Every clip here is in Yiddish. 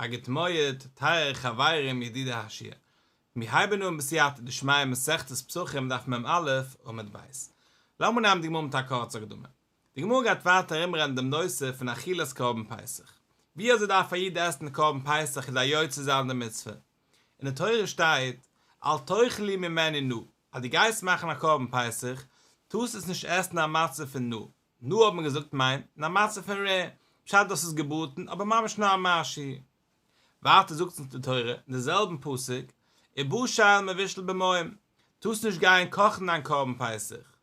א גוט מועד, טייערע חברים ידידי השיעור. מיר הייבן אן בסייעתא דשמיא מסכת פסחים דף מ"א עמוד ב'. לאמיר נעמען די גמרא מיט א קורצע הקדמה. די גמרא גייט ווייטער ארומרעדן דעם נושא פון אכילת קרבן פסח. ווי אזוי דארף א איד עסן קרבן פסח כדי יוצא זיין די מצוה? אין די תורה שטייט, אל תאכלו ממנו נא, אז דו גייסט מאכן א קרבן פסח, טארסט עס נישט עסן א מצב פון נא. נא האט מען געזאגט מיינט אין א מצב פון רער, פשט דאס איז געבראטן אבער ממש נאר א משהו. ווייטער זאגט אונז די תורה אין די זעלבן פסוק, ובשל מבושל במים, טארסט נישט גיין קאכן דיין קרבן פסח.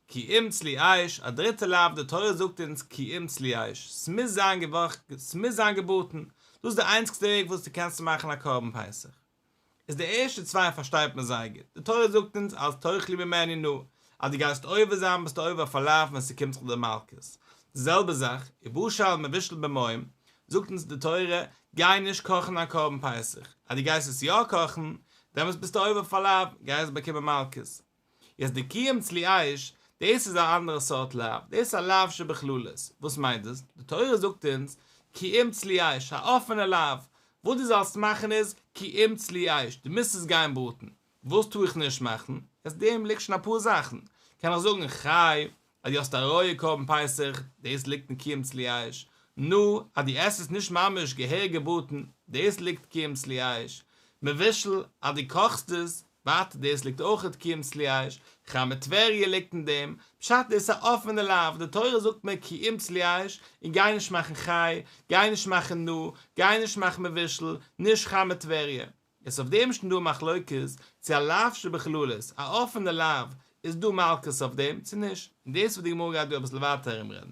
כי אם צלי אש, א דריטע לאו, די תורה זאגט אונז כי אם צלי אש, ס'מוז זיין ס'מוז זיין געבראטן, דאס איז די איינציגסטע וועג וואס דו קענסט מאכן א קרבן פסח. איז די ערשטע צוויי פארשטייט מען זייער גוט, די תורה זאגט אונז אל תאכלו ממנו נא, אז דו גייסט עובר זיין ביסטו עובר אויף א לאו ווען ס'קומט זיך דיר מלקות, די זעלבע זאך, ובשל מבושל במים, זאגט אונז די תורה, גיי נישט קאכן דיין קרבן פסח, אז דו גייסט עס יא קאכן, דעמאלטס ביסטו עובר אויף א לאו, גייסט באקומען מלקות. יעצט די כי אם צלי אש, דאס איז א אנדערע סארט לאו, דאס איז א לאו שבכללות, וואס מיינט דאס? די תורה זאגט אונז כי אם צלי אש, א אפענע לאו, וואס דו זאלסט מאכן איז כי אם צלי אש, דו מוזט עס גיין בראטן, וואס טאר איך נישט מאכן? יעצט דעם ליגט שוין אפאר זאכן, קען איך זאגן חי, אז דו האסט א רויע קרבן פסח, דאס ליגט אין כי אם צלי אש, נא, אז דו עסט עס נישט ממש געהעריג געבראטן, דאס ליגט כי אם צלי אש, מבושל, אז דו קאכסט עס, ווייטער דאס ליגט אויכעט כי אם צלי אש, חמי טבריה ליגט אין דעם, פשט דאס איז א אפענע לאו, די תורה זאגט מיר כי אם צלי אש, און גיי נישט מאכן חי, גיי נישט מאכן נא, גיי נישט מאכן מבושל, נישט חמי טבריה. איז אויף דעם שוין דא א מחלוקת צו א לאו שבכללות, א אפענע לאו, איז דא מלקות אויף דעם צו נישט, און דאס וואס די גמרא גייט דא אביסל ווייטער ארום רעדן.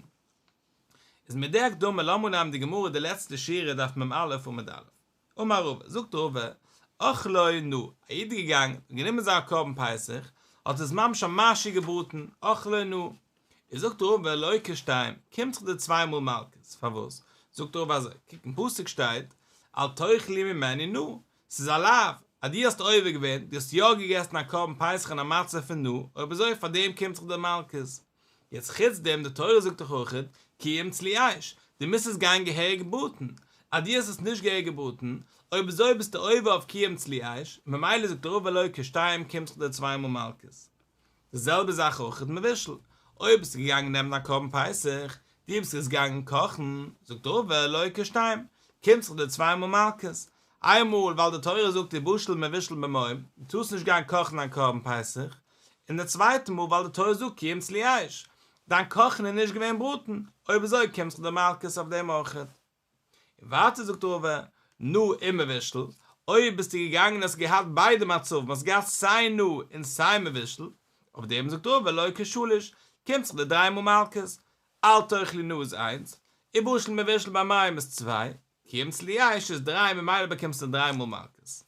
איז מיט די הקדמה לאמיר נעמען די גמרא די לעצטע שורה דף מ"א עמוד א'. אמר רבא, זאגט רבא, אכלו נא, א איד איז געגאנגען און גענומען זיין קרבן פסח, האט עס ממש א משהו געבראטן, אכלו נא, איז זאגט רבא, לוקה שתיים, קומט זיך דיר צוויי מאל מלקות, פארוואס? זאגט רבא אזוי, קוק אין פסוק שטייט, אל תאכלו ממנו נא, ס'איז א לאו, אז דו האסט עובר געווען, דו האסט יא געגעסן א קרבן פסח אין א מצב פון נא, אויב אזוי פאר דעם קומט זיך דיר מלקות. יעצט חוץ דעם די תורה זאגט דאך אויכעט כי אם צלי אש, דו מוזט עס גיין געהעריג בראטן, אז דו האסט עס נישט געהעריג געבראטן, אויב אזוי ביסטו עובר אויף כי אם צלי אש, ממילא זאגט רבא לוקה שתיים קומט זיך דיר צוויי מאל מלקות. די זעלבע זאך אויכעט מבושל, אויב ביסטו געגאנגען נעמען א קרבן פסח, דו ביסט עס געגאנגען קאכן, זאגט רבא לוקה שתיים, קומט זיך דיר צוויי מאל מלקות, איינמאל ווייל די תורה זאגט ובשל מבושל במים, דו טארסט נישט גיין קאכן דיין קרבן פסח, און די צווייטע מאל ווייל די תורה זאגט כי אם צלי אש, דיין קאכן איז נישט געווען בראטן, אויב אזוי קומט זיך דיר מלקות אויף דעם אויכעט. און ווייטער זאגט רבא, נא ומבושל, אויב ביסטו געגאנגען און האסט געהאט ביידע מצבים, האסט געהאט סיי נא און סיי מבושל, אויף דעם זאגט רבא לוקה שלש, קומט זיך דיר דריי מאל מלקות, אל תאכלו נא איז איינס, ובשל מבושל במים איז צוויי, כי אם צלי אש איז דריי ממילא באקומסטו דריי מאל מלקות.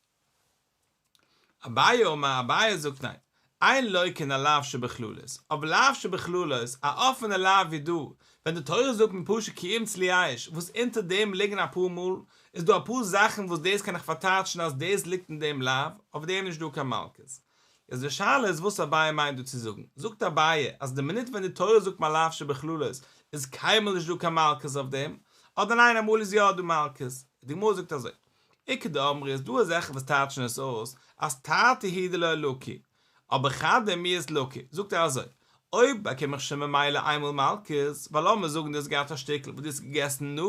אביי אמר, אביי זאגט ניין, אין לוקין על לאו שבכללות, אויף לאו שבכללות, א אפענע לאו ווי דא, ווען די תורה זאגט מיר פשוט כי אם צלי אש, וואס אונטער דעם ליגן אפאר מאל, איז דא אפאר זאכן וואס דאס קען איך פארטייטשן אז דאס ליגט אין דעם לאו, אויף דעם נישט דא קיין מלקות. איז די שאלה איז וואס אביי מיינט דא צו זאגן, זאגט אביי אז די מינוט ווען די תורה זאגט מיר לאו שבכללות איז קיינמאל נישט דא קיין מלקות אויף דעם, אדער ניין אמאל איז יא דא מלקות, די גמרא זאגט אזוי, איכא דאמרי איז דא אזעלכע וואס טייטשן עס אויס אז תרתי הוא דלא לקו, אבער חדא מיהת לקו, זאגט ער אזוי, אויב באקום איך שוין ממילא איינמאל מלקות, ווייל לאמיר זאגן דו האסט געהאט א שטיקל וואס דו האסט געגעסן נא,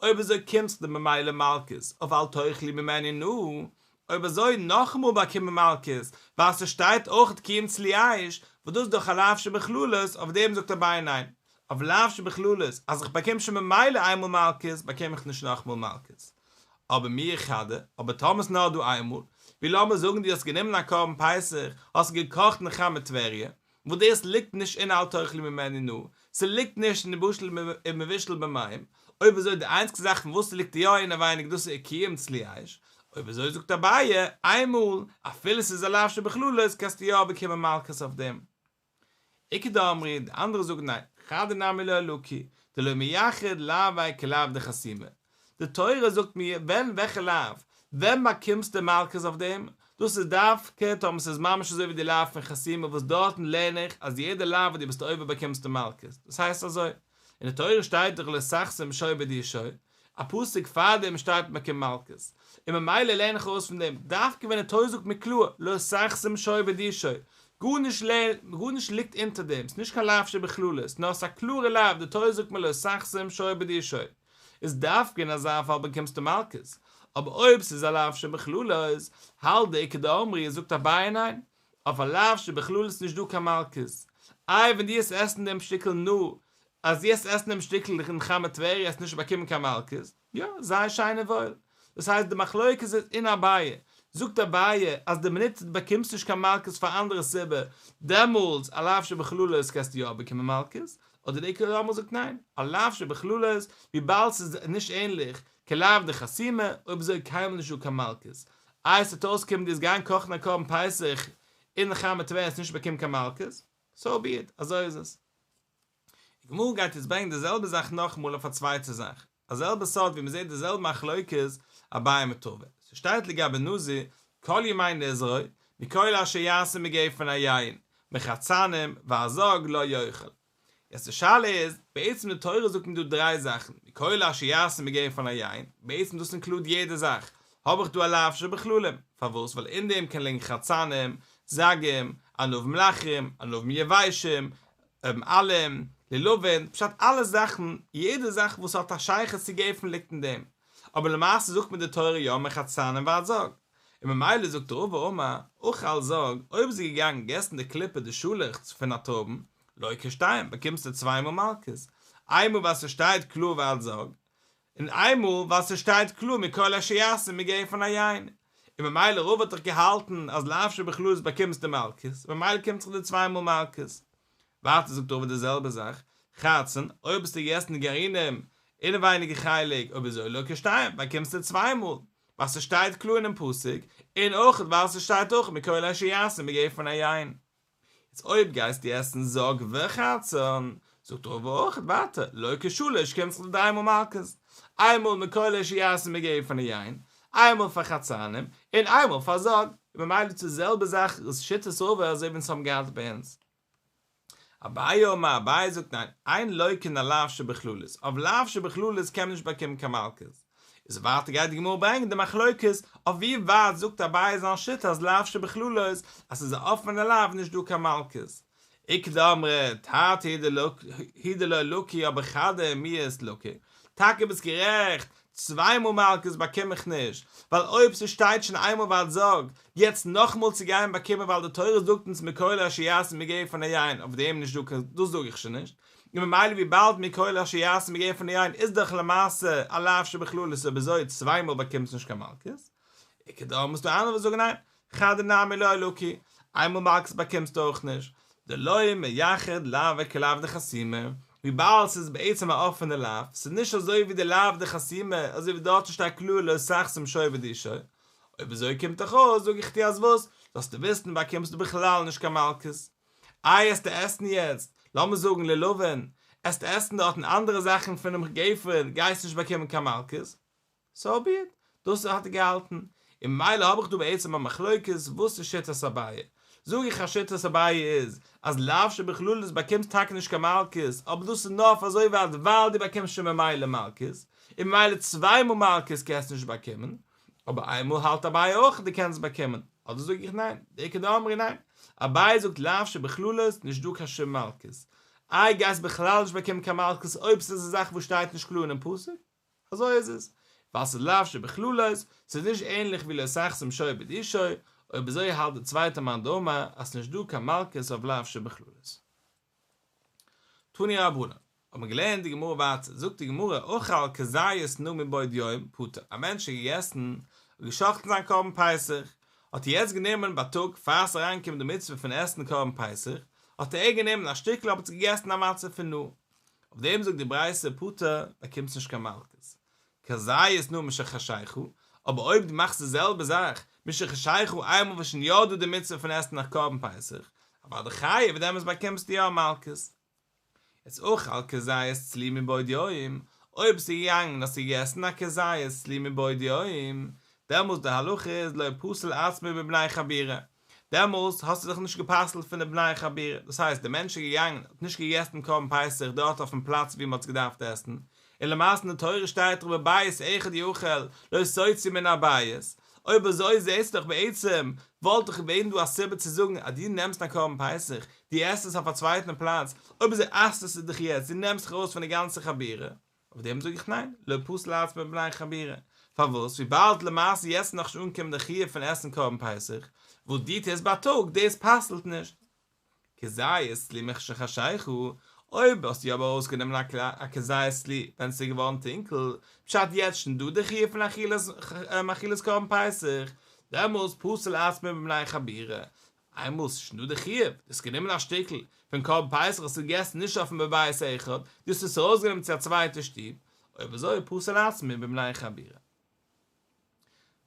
אויב אזוי קומט זיך דיר ממילא מלקות אויף אל תאכלו ממנו נא, אויב אזוי נאכאמאל באקומען מלקות, ווייל ס'שטייט אויך כי אם צלי אש, וואס דאס איז דאך א לאו שבכללות, אויף דעם זאגט אביי ניין, אויף לאו שבכללות, אז איך באקום שוין ממילא איינמאל מלקות, באקום איך נישט נאכאמאל מלקות. אבער מיהו חדא, אבער טאמער ס'נאר דא איינמאל, ווי לאמיר זאגן דו האסט גענומען א קרבן פסח, האסט געקאכט אין חמי טבריה, וואס דאס ליגט נישט אין אל תאכלו ממנו נא, ס'ליגט נישט אין ובשל מבושל במים, אויב אזוי די איינציגסטע זאך פון וואס ס'ליגט יא אינעווייניג דאס איז כי אם צלי אש, אויב אזוי זאגט אביי, איינמאל, אפילו ס'איז א לאו שבכללות קענסטו יא באקומען מלקות אויף דעם. איכא דאמרי, די אנדערע זאגן ניין, חדא נמי לא לקו, דלא מייחד לאויה כלאו דחסימה. די תורה זאגט מיר ווען וועלכע לאו, ווען באקומסטו מלקות אויף דעם, דאס איז דווקא טאמער ס'איז ממש אזוי ווי די לאו פון חסימה וואס דארטן לערן איך אז יעדע לאו וואס דו ביסט עובר באקומסטו מלקות, דאס הייסט אזוי, אין די תורה שטייט דאך לא תחסום שור בדישו, א פסוק פארדעם שטייט מ'באקומט מלקות, און ממילא לערן איך ארויס פון דעם, דווקא ווען די תורה זאגט מיר קלאר לא תחסום שור בדישו, גארנישט גארנישט ליגט אונטער דעם, ס'נישט קיין לאו שבכללות, נאר ס'איז א קלארע לאו, די תורה זאגט מיר לא תחסום שור בדישו, איז דווקא אין אזא פאל באקומסטו מלקות, אבער אויב ס'איז א לאו שבכללות, האלט די איכא דאמרי זאגט אביי ניין, אויף א לאו שבכללות איז נישט דא קיין מלקות, איי ווען דו עסט עסן דעם שטיקל נא, אז דו עסט עסן דעם שטיקל אין חמי טבריה עסט נישט באקומען קיין מלקות, יא, זייער שיין און וואויל. דאס הייסט די מחלוקת איז אין אביי, זאגט אביי אז די מינוט דו באקומסט נישט קיין מלקות פאר אנדערע סיבה, דעמאלטס א לאו שבכללות קענסטו יא באקומען מלקות, אדער די איכא דאמרי זאגט ניין, א לאו שבכללות וויבאלד ס'איז נישט ענליך כלאו דחסימה, אויב אזוי קיינמאל נישט דא קיין מלקות. איי ס'וועט אויסקומען דו וועסט גיין קאכן א קרבן פסח אין חמי טבריה וועסט נישט באקומען קיין מלקות, סאו בי איט, אזוי איז עס. די גמרא גייט יעצט ברענגען די זעלבע זאך נאכאמאל אויף א צווייטע זאך, א זעלבע סארט ווי מ'זעט די זעלבע מחלוקת אביי מיט רבא, ס'שטייט לגבי נזיר כל ימי נזרו מכל אשר יעשה מגפן היין מחרצנים ועד זג לא יאכל. יעצט די שאלה איז, בעצם די תורה זאגט מיר דא דריי זאכן, מכל אשר יעשה מגפן היין, בעצם דאס אינקלוד יעדע זאך, האב איך דא א לאו שבכללים, פארוואס? ווייל אין דעם קען ליגן חרצנים, זגים, ענבים לחים, ענבים יבשים, עלים, לולבין, פשט אלע זאכן, יעדע זאך וואס האט א שייכות צו גפן ליגט אין דעם, אבער למעשה זאגט מיר די תורה יא מחרצנים ועד זג, און ממילא זאגט רבא אמר, אכל זג, אויב איז ער געגאנגען געסן די קליפה די שאלעכץ פון א טרויבן, לוקה שתיים, באקומסטו צוויי מאל מלקות, איינמאל ווייל ס'שטייט קלאר ועד זג, און איינמאל ווייל ס'שטייט קלאר מכל אשר יעשה מגפן היין, און ממילא רבא האט דאך געהאלטן אז לאו שבכללות באקומסטו מלקות, ממילא קומט זיך דיר צוויי מאל מלקות. ווייטער זאגט רבא די זעלבע זאך, חרצן, אויב האסטו געגעסן די גרעינים, אינעווייניגע חלק, אויב אזוי לוקה שתיים, באקומסטו צוויי מאל, ווייל ס'שטייט קלאר אינעם פסוק, און אויך ווייל ס'שטייט אויך מכל אשר יעשה מגפן היין. יעצט אויב גייסטו עסן זג וחרצן, זאגט רבא אויך ווייטער, לוקה שלש קומט זיך דיר דריי מאל מלקות, איינמאל מכל אשר יעשה מגפן היין, איינמאל פאר חרצנים, און איינמאל פאר זג, און ממילא איז די זעלבע זאך איז שיטת רבא אזוי ווי אונז האבן געהאט ביי אונז. אביי אמר, אביי זאגט ניין, אין לוקין על לאו שבכללות, אויף לאו שבכללות קען מען נישט באקומען קיין מלקות. איז ווייטער גייט די גמרא ברענגען די מחלוקת אויף ווי ווייט זאגט אביי זיין שיטה אז לאו שבכללות אז ס'איז א אפענע לאו נישט דא קיין מלקות. איכא דאמרי תרתי הוא דלא לקי אבער חדא מיהת לקי. טאקע ביסט גערעכט, צוויי מאל מלקות באקום איך נישט, ווייל אויב ס'שטייט שוין איינמאל ועד זג, יעצט נאכאמאל צו גיין באקומען ווייל די תורה זאגט אונז מכל אשר יעשה מגפן היין אויף דעם נישט דא קיין דאס זאג איך שוין נישט, און ממילא וויבאלד מכל אשר יעשה מגפן היין איז דאך למעשה א לאו שבכללות אויב אזוי צוויי מאל באקומסט נישט קיין מלקות, איכא דאמרי ס'דא אנדערע וואס זאגן ניין, חדא נמי לא לקי, איינמאל מלקות באקומסטו אויך נישט, דלא מייחד לאוי כלאו דחסימה, וויבאלד ס'איז בעצם א אפענע לאו, ס'איז נישט אזוי ווי די לאו דחסימה, אזוי ווי דארטן שטייט קלאר לא תחסום שור בדישו, אויב אזוי קומט דאך אויס זאג איך דיר אז וואס, זאלסטו וויסן באקומסטו בכלל נישט קיין מלקות. איי עסטו עסן יעצט, לאמיר זאגן לולבין, עסטו עסן דארטן אנדערע זאכן פונעם גפן, גייסט נישט באקומען קיין מלקות, סאו בי איט, דאס האט ער געהאלטן, און ממילא האב איך דא בעצם א מחלוקת וואס איז שיטת אביי, זאג איך אז שיטת אביי איז אז לאו שבכללות באקומסט טאקע נישט קיין מלקות, אבער דאס איז נאר אויף אזוי ווייט ווייל דו באקומסט שוין ממילא מלקות, און ממילא צוויי מאל מלקות קענסטו נישט באקומען, אבער איינמאל האלט אביי אויך דו קענסט באקומען, אדער זאג איך ניין, דאיכא דאמרי ניין, אביי זאגט לאו שבכללות נישט דא קיין שום מלקות, איי גייסט בכלל נישט באקומען קיין מלקות אויב ס'איז א זאך וואס שטייט נישט קלאר אינעם פסוק? אזוי איז עס, ווייל ס'איז לאו שבכללות, ס'איז נישט ענליך ווי לא תחסום שור בדישו, אויב אזוי האלט די צווייטע מאן דאמר אז ס'נישט דא קיין מלקות אויף לאו שבכללות. תנו רבנן, האט מען געלערנט די גמרא ווייטער, זאגט די גמרא, אכל כזית נא מבעוד יום, פטור, א מענטש האט געגעסן, האט געשחט'ן זיין קרבן פסח, האט ער יעצט גענומען בייטאג פאר ס'איז אריינגעקומען די מצוה פון עסן קרבן פסח, האט ער גענומען א שטיקל האט ער געגעסן א מצה פון נא, אויף דעם זאגט די ברייתא פטור, באקומסט נישט קיין מלקות. כזית נא משחשיכה, אבער אויב דו מאכסט די זעלבע זאך משחשיכה איינמאל וואס שוין יא דא די מצוה פון עסן א קרבן פסח, אוודאי חייב, דעמאלטס באקומסטו יא מלקות. יעצט אכל כזית צלי מבעוד יום, אויב ביסטו געגאנגען און האסט געגעסן א כזית צלי מבעוד יום, דעמאלטס די הלכה איז לא פסל עצמו בבני חבורה, דעמאלס האסטו זיך נישט גע'פסל'ט פון די בני חבורה, דאס הייסט דער מענטש איז געגאנגען האט נישט געגעסן קרבן פסח דארט אויפן פלאץ ווי מען האט עס געדארפט עסן, און למעשה אין די תורה שטייט דאך בבית אחד יאכל לא תוציאו מן הבית, אויב אזוי זעסטו דאך בעצם וואלט דאך געווען דא א סיבה צו זאגן אז דו נעמסט א קרבן פסח, דו עסט עס אויף א צווייטן פלאץ, אויב אזוי אסר'סטו דיך יעצט, דו נעמסט דיך ארויס פון די גאנצע חבורה. אויף דעם זאג איך ניין, לא פסיל עצמו מבני חבורה. פארוואס? וויבאלד למעשה יעצט איז נאכנישט אנגעקומען די חיוב פון עסן קרבן פסח, וואס דו טוסט בייטאג דאס פסל'ט נישט. כזית צלי משחשיכה, אויב האסטו אבער ארויסגענומען א כזית צלי ווען ס'איז געווארן טונקל, פשט יעצט שוין דא די חיוב פון אכילת קרבן פסח, דעמאלס פסיל עצמו מבני חבורה, איינמאל ס'איז שוין דא די חיוב, דו האסט גענומען א שטיקל פון קרבן פסח האסט געגעסן נישט אויפן בבית אחד, דו האסט עס ארויסגענומען צו א צווייטע שטוב, אויב אזוי פסיל עצמו מבני חבורה.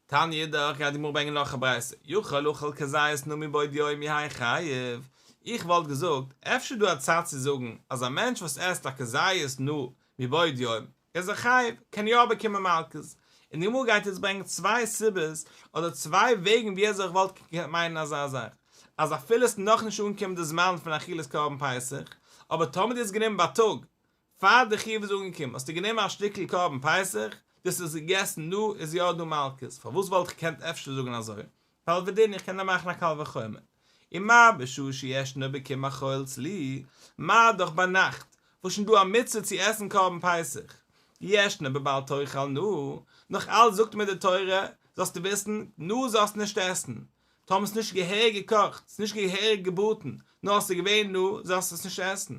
תניא אידך גייט די גמרא ברענגען נאך א ברייתא, יכול אכל כזית נא מבעוד יום יהא חייב, איך וואלט געזאגט, אפשר איז דא א צד צו זאגן אז א מענטש וואס עסט א כזית נא מבעוד יום איז ער חייב, קען יא באקומען מלקות, און די גמרא גייט יעצט ברענגען צוויי סיבות אדער צוויי וועגן ווי אזוי איך וואלט געקענט מיינען אזא זאך, אז אפילו עס איז נאכנישט אנגעקומען די זמן פון אכילת קרבן פסח, אבער טאמער דו האסט גענומען בייטאג פאר די חיוב איז אנגעקומען האסטו גענומען א שטיקל קרבן פסח, דו האסט עס געגעסן נא איז יא דא מלקות, פארוואס וואלט איך געקענט אפשר זאגן אזוי? ווייל ודין איך קען דא מאכן א קל וחומר, ומה בשעה שישנו בקום אכול צלי, מה דאך ביינאכט וואס שוין דא א מצוה צו עסן קרבן פסח, ישנו בבל תאכל נא, נאך אלץ זאגט מיר די תורה זאלסטו וויסן, נא זאלסט נישט עסן, טאמער ס'איז נישט געהעריג געקאכט, ס'איז נישט געהעריג געבראטן, נאר ס'איז געווען נא, זאלסטו עס נישט עסן.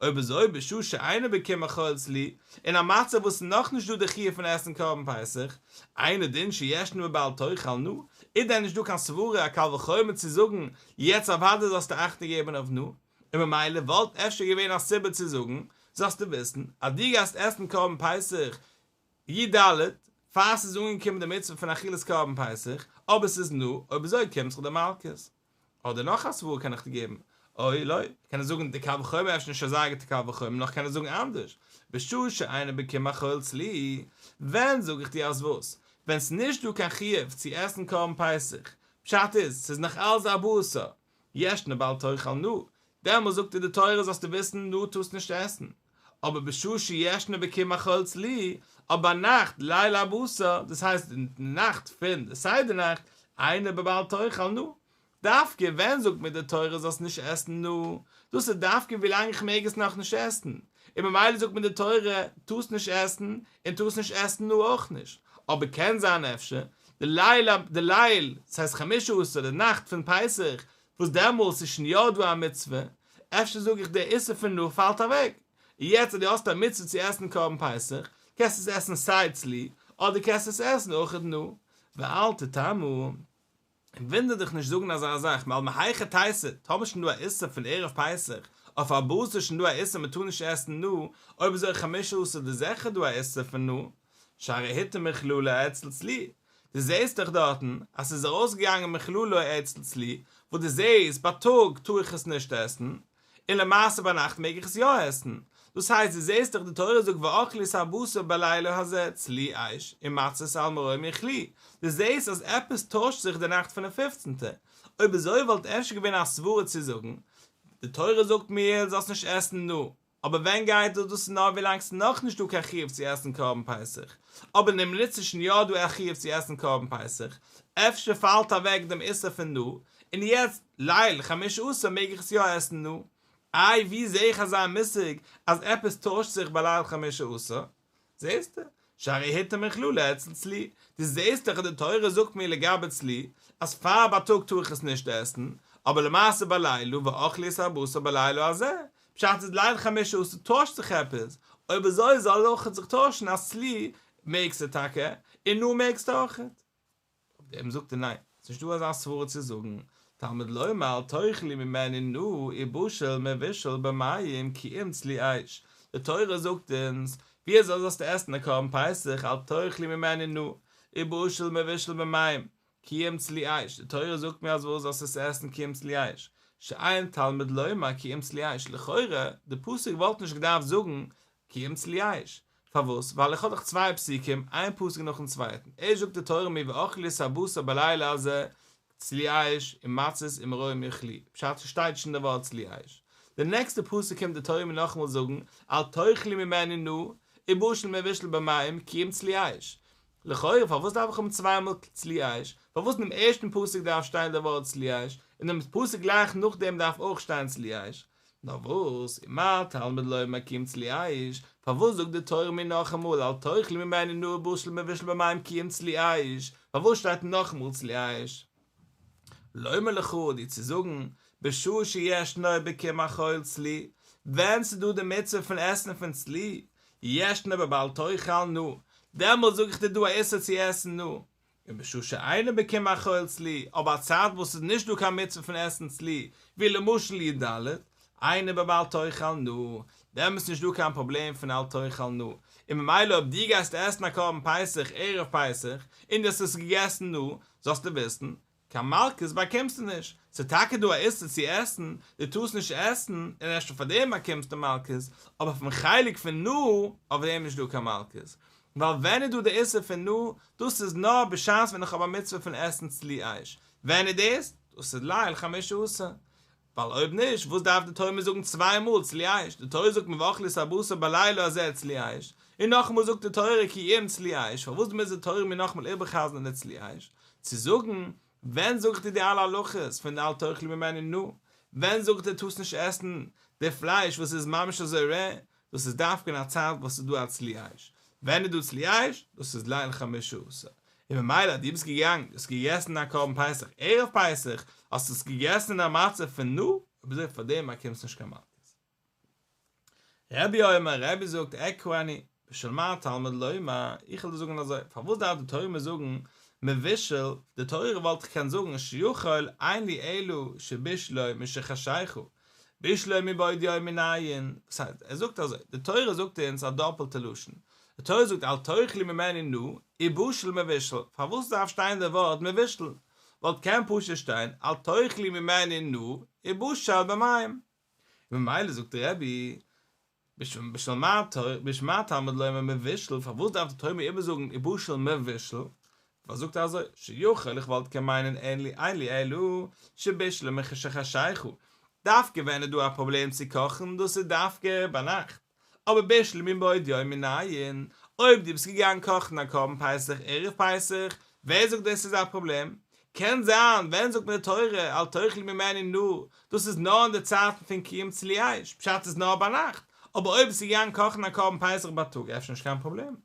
אויב אזוי בשעה שאינו בקום אכול צלי, אין א מצב וואס ס'איז נאכנישט דא די חיוב פון עסן קרבן פסח, אינו דין שישנו בבל תאכל נא, איז דען נישט דא קיין סברה א קל וחומר צו זאגן, יעצט אוודאי זאלסטו אכטונג געבן אויף נא, און ממילא וואלט אפשר געווען א סיבה צו זאגן, זאלסטו וויסן, אז דו גייסט עסן קרבן פסח, י ד, פאר ס'איז אנגעקומען די מצוה פון אכילת קרבן פסח, אבער ס'איז נא, אויב אזוי קומט זיך דיר מלקות. אדער נאך א סברא קען איך דיר געבן, או לא, קען איך זאגן די קל וחומר אפשר נישט אזא גוטע קל וחומר, נאר כ'קען עס זאגן אנדערש, בשעה שאינו בקום אכול צלי, ווען זאג איך דיר אז וואס? ווען ס'איז נישט דא קיין חיוב צו עסן קרבן פסח, פשט איז, ס'איז נאך אלס ארבעה עשר, ישנו בל תאכל נא, דעמאלס זאגט דיר די תורה זאלסטו וויסן נא טארסט נישט עסן, אבער בשעה שישנו בקום אכול צלי, אבער ביינאכט ליל ארבעה עשר, דאס הייסט אין די נאכט פון די סדר נאכט, אינו בבל תאכל נא, דווקא ווען זאגט מיר די תורה זאלסט נישט עסן נא, דאס איז דווקא ווילאנג איך מעג עס נאכנישט עסן, און ממילא זאגט מיר די תורה טארסט נישט עסן, און טארסט נישט עסן נא אויך נישט, אבער קען זיין אפשר די ליל די ליל, דאס הייסט חמשה עשר די נאכט פון פסח, וואס דעמאלס איז שוין יא דא א מצוה, אפשר זאג איך דער איסור פון נא פאלט אוועק, און יעצט אז דו האסט א מצוה צו עסן קרבן פסח, קענסטו עס עסן סיי צלי, אדער קענסטו עס עסן אויכעט נא. ואל תתמה, און וואונדער דיך נישט זאגן אזא זאך, ווייל מהיכא תיתי, טאמער שוין דא א איסור פון ערב פסח, אויף ארבעה עשר איז שוין דא א איסור מען טאר נישט עסן נא, אויב אזוי חמשה עשר איז זיכער דא א איסור פון נא, שהרי הותר מכללו אצל צלי, דו זעסט דאך דארטן אז ס'איז ארויסגעגאנגען מכללו אצל צלי, וואס דו זעסט בייטאג טאר איך עס נישט עסן, און למעשה ביינאכט מעג איך עס יא עסן, דאס הייסט דו זעסט דאך די תורה זאגט ואכלו את הבשר בלילה הזה צלי אש ומצות על מרורים יאכלוהו, דו זעסט אז עפעס טוישט זיך די נאכט פונעם פופצנטע, אויב אזוי וואלט אפשר געווען א סברה צו זאגן, די תורה זאגט מיר זאלסט נישט עסן נא, אבער ווען גייט דאס? דאס איז נאר ווילאנג ס'איז נאכנישט דא קיין חיוב צו עסן קרבן פסח, אבער די מינוט ס'איז שוין יא דא א חיוב צו עסן קרבן פסח, אפשר פאלט אוועק דעם איסור פון נא, און יעצט ליל חמשה עשר מעג איך עס יא עסן נא. איי ווי זעה איך אזא מושג אז עפעס טוישט זיך ביי ליל חמשה עשר? זעסטו? שהרי הותר מכללו אצל צלי, דו זעסט דאך אז די תורה זאגט מיר לגבי צלי אז פאר בייטאג טאר איך עס נישט עסן, אבער למעשה בלילה ואכלו את הבשר בלילה הזה, פשט איז ליל חמשה עשר טוישט זיך עפעס, אויב אזוי זאל אויך זיך טוישן אז צלי מעגסטו טאקע און נא מעגסטו אויכעט. אויף דעם זאגט ער ניין, ס'נישט דא אזא סברה צו זאגן, תלמוד לומר אל תאכלו ממנו נא ובשל מבושל במים כי אם צלי אש, די תורה זאגט אונז, ווי אזוי זאלסטו עסן א קרבן פסח אל תאכלו ממנו נא ובשל מבושל במים כי אם צלי אש, די תורה זאגט מיר אז וואס זאלסט עס עסן כי אם צלי אש, שאין תלמוד לומר כי אם צלי אש, לכאורה די פסוק וואלט נישט געדארפט זאגן כי אם צלי אש. פארוואס? ווייל איך האב דאך צוויי פסוקים, איין פסוק נאכן צווייטן. ערשט זאגט די תורה מיר ואכלו את הבשר בלילה הזה צלי אש ומצות ומרורים יאכלוהו. פשט ס'שטייט שוין די ווארט צלי אש. די נעקסטע פסוק קומט די תורה מיר נאכאמאל זאגן אל תאכלו ממנו נא. ובשל מבושל במים כי אם צלי אש. לכאורה פארוואס דארף איך האבן צוויי מאל צלי אש? פארוואס אינעם ערשטן פסוק דארף שטיין די ווארט צלי אש, און דעם פסוק גלייך נאכדעם דארף אויך שטיין צלי אש? נאר וואס, ומה תלמוד לומר כי אם צלי אש, פארוואס זאגט די תורה מיר נאכאמאל אל תאכלו ממנו נא ובשל מבושל במים כי אם צלי אש, פארוואס שטייט נאכאמאל צלי אש? לומר לך דיר צו זאגן, בשעה שישנו בקום החול צלי, ווען ס'איז דא די מצוה פון עסן פון צלי, ישנו בבל תאכל נא, דעמאלט זאג איך דיר דא א איסור צו עסן נא, און בשעה שאינו בקום החול צלי, אבער א צייט וואס ס'איז נישט דא קיין מצוה פון עסן צלי, ווי למשל י"ד, אינו בבל תאכל נא, דעמאלט איז נישט דא קיין פראבלעם פון אל תאכל נא, און ממילא אויב דו גייסט עסן א קרבן פסח ערב פסח, און דו האסט עס געגעסן נא, זאלסטו וויסן, קיין מלקות באקומסטו נישט, ס'איז טאקע דא א איסור צו עסן, דו טארסט נישט עסן, און אפשר פאר דעם באקומסטו מלקות, אבער אויפן חלק פון נא, אויף דעם איז נישט דא קיין מלקות. ווייל ווען איז דא די איסור פון נא, דאס איז נאר בשעת ווען איך האב א מצוה פון עסן צלי אש, ווען איז דאס? דאס איז ליל חמשה עשר. ווייל אויב נישט, וואס דארף די תורה מיר זאגן צוויי מאל צלי אש? די תורה זאגט מיר ואכלו את הבשר בלילה הזה צלי אש, און נאכאמאל זאגט די תורה כי אם צלי אש, פארוואס מוז די תורה מיר נאכאמאל איבערחזר'ן די צלי אש? צו זאגן, ווען זאג איך דיר די אלע הלכות פון אל תאכלו ממנו נא? ווען זאג איך דיר טארסט נישט עסן די פלייש וואס איז ממש אזוי רער? דאס איז דווקא אין א צייט וואס ס'איז דא א צלי אש. ווען איז דא צלי אש? דאס איז ליל חמשה עשר. און ממילא אז דו ביסט געגאנגען, דו האסט געגעסן א קרבן פסח ערב פסח, האסטו עס געגעסן אין א מצב פון נא, אויב אזוי פאר דעם באקומסטו נישט קיין מלקות. רבי אומר, רבי זאגט, אקרא אני, בשל מה תלמוד לומר, איך וועל דיר זאגן אזוי, פארוואס דארף די תורה מיר זאגן מבושל, די תורה וואלט געקענט זאגן שיכול אין לי אלא שבישלו משחשיכה, בישלו מבעוד יום מנין, וואס הייסט, ער זאגט אזוי, די תורה זאגט אונז א דאפלטע לשון, די תורה זאגט אל תאכלו ממנו נא, ובשל מבושל, פארוואס דארף שטיין די ווארט מבושל, וואלט קען פשוט שטיין אל תאכלו ממנו נא, ובשל במים. ממילא זאגט רבי, בשל מה בשל מה תלמוד לומר מבושל, פארוואס דארף די תורה מיר איבערזאגן ובשל מבושל, ווייל זאגט ער אזוי, שיכול איך וואלט קען מיינען אין לי אין לי אלא שבישלו משחשיכה, דווקא ווען איז דא א פראבלעם צו קאכן דאס איז דווקא ביינאכט, אבער בישלו מבעוד יום מנין, אויב דו ביסט געגאנגען קאכן א קרבן פסח ערב פסח, ווער זאגט דאס איז א פראבלעם? קען זיין, ווען זאגט מיר די תורה אל תאכלו ממנו נא, דאס איז נאר אין די צייטן פון כי אם צלי אש, פשט איז נאר ביינאכט, אבער אויב ביסט געגאנגען קאכן א קרבן פסח בייטאג אפשר נישט קיין פראבלעם.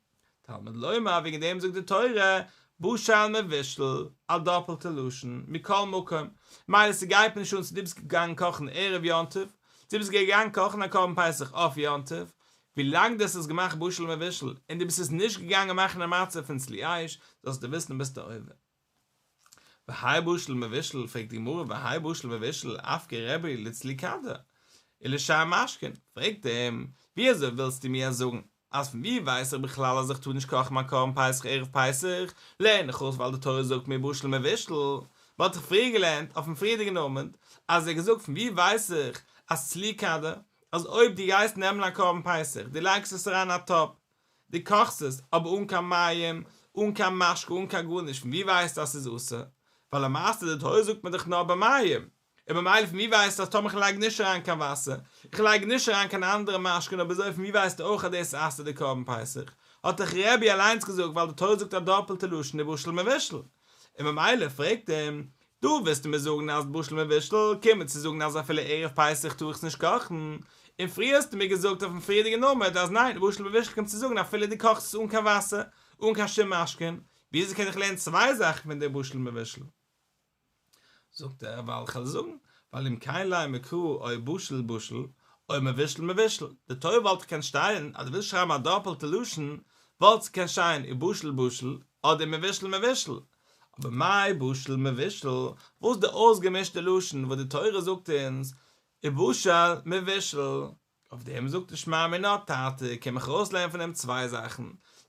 תלמוד לומר וועגן דעם זאגט די תורה בשל מבושל, א דאפלטע לשון, מכל מקום, מילא ס'גייט מיר נישט אן צו דו ביסט געגאנגען קאכן ערב יום טוב, צו ביסט געגאנגען קאכן א קרבן פסח אויף יום טוב, ווילאנג דו האסט עס געמאכט בשל מבושל און דו ביסט עס נישט געגאנגען מאכן א מצב פון צלי אש, זאלסטו וויסן ביסטו עובר. והאי בשל מבושל, פרעגט די גמרא והאי בשל מבושל אפקיה רבי לצלי קדא ולשאר משקין, פרעגט אים, ווי אזוי ווילסטו מיר זאגן אז פון ווי ווייס איך בכלל אז איך טאר נישט קאכן מיין קרבן פסח ערב פסח, לערן איך אויס ווייל די תורה זאגט מיר בשל מבושל, מען האט דאך פריער געלערנט אויפן פריערדיגן עמוד אז ער האט געזאגט פון ווי ווייס איך אז צלי קדא אז אויב דו גייסט נעמען א קרבן פסח דו לייגסט עס אריין אין א טאפ דו קאכסט עס אבער אן קיין מים אן קיין משקה אן קיין גארנישט פון ווי ווייסטו אז ס'איז אסור? ווייל למעשה די תורה זאגט מיר דאך נאר במים און ממילא פון ווי ווייסטו אז טאמער איך לייג נישט אריין קיין וואסער, איך לייג נישט אריין קיין אנדערע משקה אויב אזוי פון ווי ווייסטו אויך אז דאס אסר'ט די קרבן פסח? האט דאך רבי אליינס געזאגט ווייל די תורה זאגט א דאפעלטע לשון ובשל מבושל. און ממילא פרעגט אים, דא ווילסטו מיר זאגן אז בשל מבושל קומט צו זאגן אז אפילו ערב פסח טאר איך עס נישט קאכן, און פריער האסטו מיר געזאגט אויפן פריערדיגן עמוד אז ניין בשל מבושל קומט צו זאגן אפילו דו קאכסט עס אן קיין וואסער, אן קיין שום משקין, וויאזוי קען איך לערנען צוויי זאכן פון די בשל מבושל? זאגט ער, ווייל כ'על זאגן, ווייל אם כן לימא קרא או בשל בשל, או מבושל מבושל, די תורה וואלט געקענט שטיין, אז דו ווילסט שרייבן א דאפעלטע לשון, וואלט עס געקענט שטיין ובשל בשל, אדער מבושל מבושל. אבער מאי בשל מבושל, וואס די אויסגעמישטע לשון וואס די תורה זאגט אונז, ובשל מבושל. אויף דעם זאגט ער שמע מינה תרתי, קום איך ארויסלערנען פון דעם צוויי זאכן,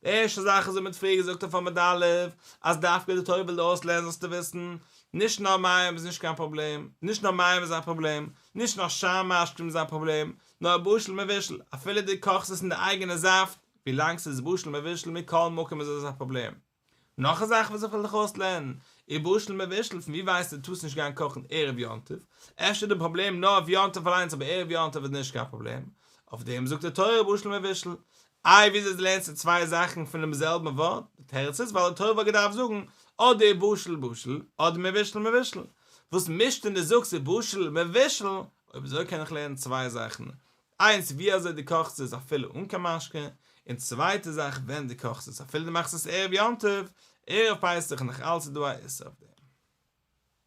די ערשטע זאך איז ווי מ'האט פריער געזאגט אויף עמוד א', אז דווקא די תורה וויל דיר אויסלערנען זאלסטו וויסן, נישט נאר מים איז נישט קיין פראבלעם, נישט נאר מים איז א פראבלעם, נישט נאר שאר משקים איז א פראבלעם, נאר בשל מבושל, אפילו דו קאכסט עס אין די אייגענע זאפט, ווילאנג ס'איז בשל מבושל מכל מקום איז עס א פראבלעם. נאך א זאך וואס איך וויל דיך אויסלערנען, ובשל מבושל, פון ווי ווייסטו דו טארסט נישט גיין קאכן ערב יום טוב? אפשר איז די פראבלעם נאר אויף יום טוב אליינס אבער ערב יום טוב איז נישט קיין פראבלעם? אויף דעם זאגט די תורה בשל מבושל. איי וויאזוי לערנסטו צוויי זאכן פונעם זעלבן ווארט? די תירוץ איז ווייל די תורה וואלט געדארפט זאגן אדער ובשל בשיל אדער מבושל מבושל. וואס מישט און דו זאגסט ובשיל מבושל? אויב אזוי קען איך לערנען צוויי זאכן, איינס ווי אזוי דו קאכסט עס אפילו אן קיין משקה, און צווייטע זאך ווען דו קאכסט עס אפילו דו מאכסט עס ערב יום טוב, ערב פסח נאך אלץ איז דא א איסור אויף דעם.